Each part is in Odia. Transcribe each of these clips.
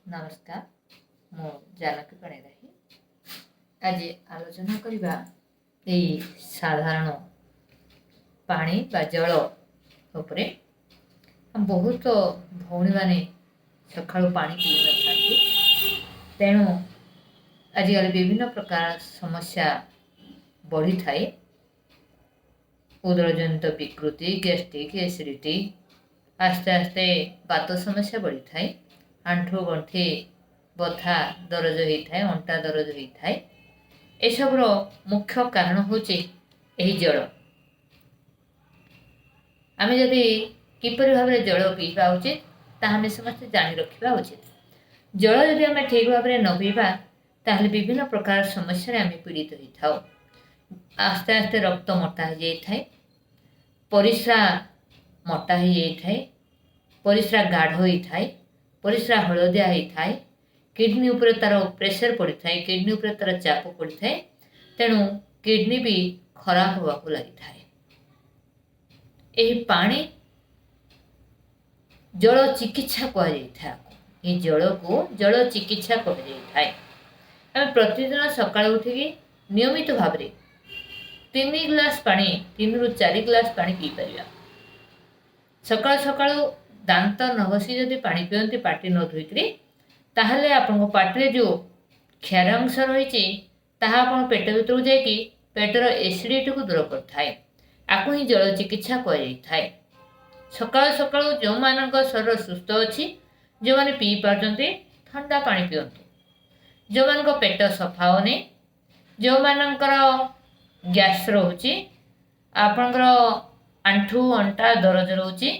ନମସ୍କାର, ମୁଁ ଜାନକୀ ପାଣିଗ୍ରାହୀ। ଆଜି ଆଲୋଚନା କରିବା ଏଇ ସାଧାରଣ ପାଣି ବା ଜଳ ଉପରେ। ବହୁତ ଭଉଣୀମାନେ ସକାଳୁ ପାଣି ପିଇନଥାନ୍ତି, ତେଣୁ ଆଜିକାଲି ବିଭିନ୍ନ ପ୍ରକାର ସମସ୍ୟା ବଢ଼ିଥାଏ। ଉଦରଜନିତ ବିକୃତି, ଗ୍ୟାଷ୍ଟ୍ରିକ୍, ଏସିଡ଼ିଟି, ଆସ୍ତେ ଆସ୍ତେ ବାତ ସମସ୍ୟା ବଢ଼ିଥାଏ। ଆଣ୍ଠୁ ଗଣ୍ଠି ବଥା ଦରଜ ହୋଇଥାଏ, ଅଣ୍ଟା ଦରଜ ହୋଇଥାଏ। ଏସବୁର ମୁଖ୍ୟ କାରଣ ହେଉଛି ଏହି ଜଳ। ଆମେ ଯଦି କିପରି ଭାବରେ ଜଳ ପିଇବା ଉଚିତ, ତାହା ଆମେ ସମସ୍ତେ ଜାଣି ରଖିବା ଉଚିତ। ଜଳ ଯଦି ଆମେ ଠିକ୍ ଭାବରେ ନ ପିଇବା, ତାହେଲେ ବିଭିନ୍ନ ପ୍ରକାର ସମସ୍ୟାରେ ଆମେ ପୀଡ଼ିତ ହୋଇଥାଉ। ଆସ୍ତେ ଆସ୍ତେ ରକ୍ତ ମୋଟା ହୋଇଯାଇଥାଏ, ପରିସ୍ରା ମୋଟା ହୋଇଯାଇଥାଏ, ପରିସ୍ରା ଗାଢ଼ ହୋଇଥାଏ, ପରିସ୍ରା ହଳଦିଆ ହୋଇଥାଏ। କିଡ଼ନୀ ଉପରେ ତା'ର ପ୍ରେସର ପଡ଼ିଥାଏ, କିଡ଼ନୀ ଉପରେ ତା'ର ଚାପ ପଡ଼ିଥାଏ। ତେଣୁ କିଡ଼ନୀ ବି ଖରାପ ହେବାକୁ ଲାଗିଥାଏ। ଏହି ପାଣି ଜଳ ଚିକିତ୍ସା କୁହାଯାଇଥାଏ। ଏହି ଜଳକୁ ଜଳ ଚିକିତ୍ସା କୁହାଯାଇଥାଏ। ଆମେ ପ୍ରତିଦିନ ସକାଳୁ ଉଠିକି ନିୟମିତ ଭାବରେ 3 ଗ୍ଲାସ୍ ପାଣି, 3ରୁ 4 ଗ୍ଲାସ୍ ପାଣି ପିଇପାରିବା। ସକାଳୁ ସକାଳୁ ଦାନ୍ତ ନ ଘଷି ଯଦି ପାଣି ପିଅନ୍ତି, ପାଟି ନ ଧୋଇକରି, ତାହେଲେ ଆପଣଙ୍କ ପାଟିରେ ଯେଉଁ କ୍ଷାର ଅଂଶ ରହିଛି, ତାହା ଆପଣ ପେଟ ଭିତରକୁ ଯାଇକି ପେଟର ଏସିଡ଼ିଟିକୁ ଦୂର କରିଥାଏ। ଆକୁ ହିଁ ଜଳ ଚିକିତ୍ସା କୁହାଯାଇଥାଏ। ସକାଳୁ ସକାଳୁ ଯେଉଁମାନଙ୍କ ଶରୀର ସୁସ୍ଥ ଅଛି, ଯେଉଁମାନେ ପିଇ ପାରୁଛନ୍ତି, ଥଣ୍ଡା ପାଣି ପିଅନ୍ତୁ। ଯେଉଁମାନଙ୍କ ପେଟ ସଫା ହେଉନି, ଯେଉଁମାନଙ୍କର ଗ୍ୟାସ୍ ରହୁଛି, ଆପଣଙ୍କର ଆଣ୍ଠୁ ଅଣ୍ଟା ଦରଜ ରହୁଛି,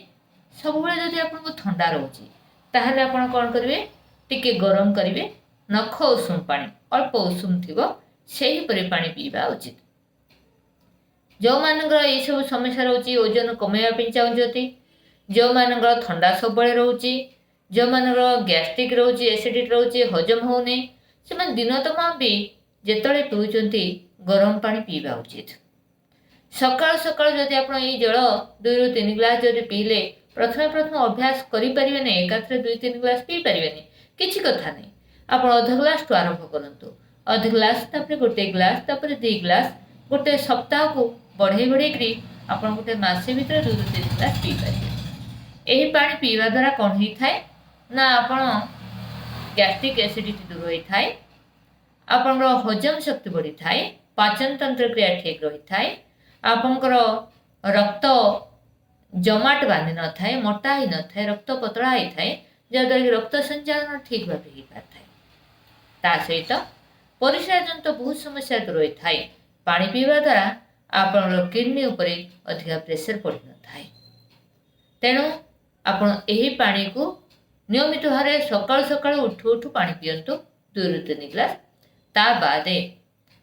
ସବୁବେଳେ ଯଦି ଆପଣଙ୍କୁ ଥଣ୍ଡା ରହୁଛି, ତାହେଲେ ଆପଣ କ'ଣ କରିବେ? ଟିକେ ଗରମ କରିବେ, ନଖ ଉଷୁମ ପାଣି, ଅଳ୍ପ ଉଷୁମ ଥିବ, ସେହିପରି ପାଣି ପିଇବା ଉଚିତ। ଯେଉଁମାନଙ୍କର ଏଇସବୁ ସମସ୍ୟା ରହୁଛି, ଓଜନ କମାଇବା ପାଇଁ ଚାହୁଁଛନ୍ତି, ଯେଉଁମାନଙ୍କର ଥଣ୍ଡା ସବୁବେଳେ ରହୁଛି, ଯେଉଁମାନଙ୍କର ଗ୍ୟାଷ୍ଟ୍ରିକ୍ ରହୁଛି, ଏସିଡ଼ିଟି ରହୁଛି, ହଜମ ହେଉନି, ସେମାନେ ଦିନ ତମାମ ବି ଯେତେବେଳେ ପିଉଛନ୍ତି, ଗରମ ପାଣି ପିଇବା ଉଚିତ। ସକାଳୁ ସକାଳୁ ଯଦି ଆପଣ ଏଇ ଜଳ 2ରୁ 3 ଗ୍ଲାସ୍ ଯଦି ପିଇଲେ, ପ୍ରଥମେ ପ୍ରଥମେ ଅଭ୍ୟାସ କରିପାରିବେନି, ଏକାଥରେ 2-3 ଗ୍ଲାସ୍ ପିଇପାରିବେନି, କିଛି କଥା ନାହିଁ। ଆପଣ ଅଧ ଗ୍ଲାସ୍ଠୁ ଆରମ୍ଭ କରନ୍ତୁ। ଅଧ ଗ୍ଲାସ୍, ତାପରେ ଗୋଟେ ଗ୍ଲାସ୍, ତାପରେ 2 ଗ୍ଲାସ୍। ଗୋଟେ ସପ୍ତାହକୁ ବଢ଼େଇ ବଢ଼େଇକରି ଆପଣ ଗୋଟେ ମାସେ ଭିତରେ 2ରୁ 3 ଗ୍ଲାସ୍ ପିଇପାରିବେ। ଏହି ପାଣି ପିଇବା ଦ୍ୱାରା କ'ଣ ହେଇଥାଏ ନା, ଆପଣ ଗ୍ୟାଷ୍ଟ୍ରିକ୍, ଏସିଡ଼ିଟି ଦୂର ହୋଇଥାଏ, ଆପଣଙ୍କର ହଜମ ଶକ୍ତି ବଢ଼ିଥାଏ, ପାଚନ ତନ୍ତ୍ର କ୍ରିୟା ଠିକ୍ ରହିଥାଏ, ଆପଣଙ୍କର ରକ୍ତ ଜମାଟ ବାନ୍ଧି ନଥାଏ, ମୋଟା ହେଇନଥାଏ, ରକ୍ତ ପତଳା ହେଇଥାଏ, ଯାହାଦ୍ୱାରା କି ରକ୍ତ ସଞ୍ଚାଳନ ଠିକ୍ ଭାବେ ହେଇପାରିଥାଏ। ତା ସହିତ ପରିସ୍ରା ଜନିତ ବହୁତ ସମସ୍ୟା ଦୂର ହୋଇଥାଏ। ପାଣି ପିଇବା ଦ୍ୱାରା ଆପଣଙ୍କର କିଡ଼ନୀ ଉପରେ ଅଧିକା ପ୍ରେସର ପଡ଼ିନଥାଏ। ତେଣୁ ଆପଣ ଏହି ପାଣିକୁ ନିୟମିତ ଭାବରେ ସକାଳୁ ସକାଳୁ ଉଠୁ ଉଠୁ ପାଣି ପିଅନ୍ତୁ 2ରୁ 3 ଗ୍ଲାସ୍। ତା ବାଦେ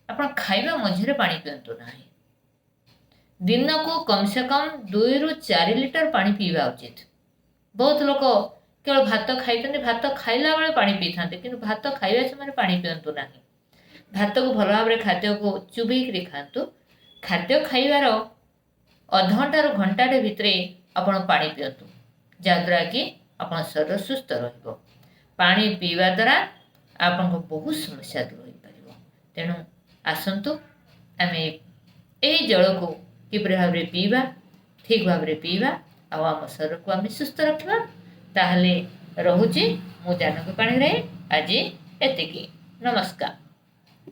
ଆପଣ ଖାଇବା ମଝିରେ ପାଣି ପିଅନ୍ତୁ ନାହିଁ। ଦିନକୁ କମ୍ ସେ କମ୍ 2ରୁ 4 ଲିଟର ପାଣି ପିଇବା ଉଚିତ। ବହୁତ ଲୋକ କେବଳ ଭାତ ଖାଇଥାନ୍ତି, ଭାତ ଖାଇଲା ବେଳେ ପାଣି ପିଇଥାନ୍ତି, କିନ୍ତୁ ଭାତ ଖାଇବା ସମୟରେ ପାଣି ପିଅନ୍ତୁ ନାହିଁ। ଭାତକୁ ଭଲ ଭାବରେ, ଖାଦ୍ୟକୁ ଚୁବେଇକରି ଖାଆନ୍ତୁ। ଖାଦ୍ୟ ଖାଇବାର ଅଧଘଣ୍ଟାରୁ ଘଣ୍ଟାଟେ ଭିତରେ ଆପଣ ପାଣି ପିଅନ୍ତୁ, ଯାହାଦ୍ୱାରା କି ଆପଣ ଶରୀର ସୁସ୍ଥ ରହିବ। ପାଣି ପିଇବା ଦ୍ୱାରା ଆପଣଙ୍କ ବହୁତ ସମସ୍ୟା ଦୂର ହୋଇପାରିବ। ତେଣୁ ଆସନ୍ତୁ, ଆମେ ଏହି ଜଳକୁ କିପରି ଭାବରେ ପିଇବା, ଠିକ୍ ଭାବରେ ପିଇବା ଆଉ ଆମ ଶରୀରକୁ ଆମେ ସୁସ୍ଥ ରଖିବା। ତାହେଲେ ରହୁଛି, ମୁଁ ଜାନକୀ ପାଣିଗ୍ରାହୀ। ଆଜି ଏତିକି, ନମସ୍କାର।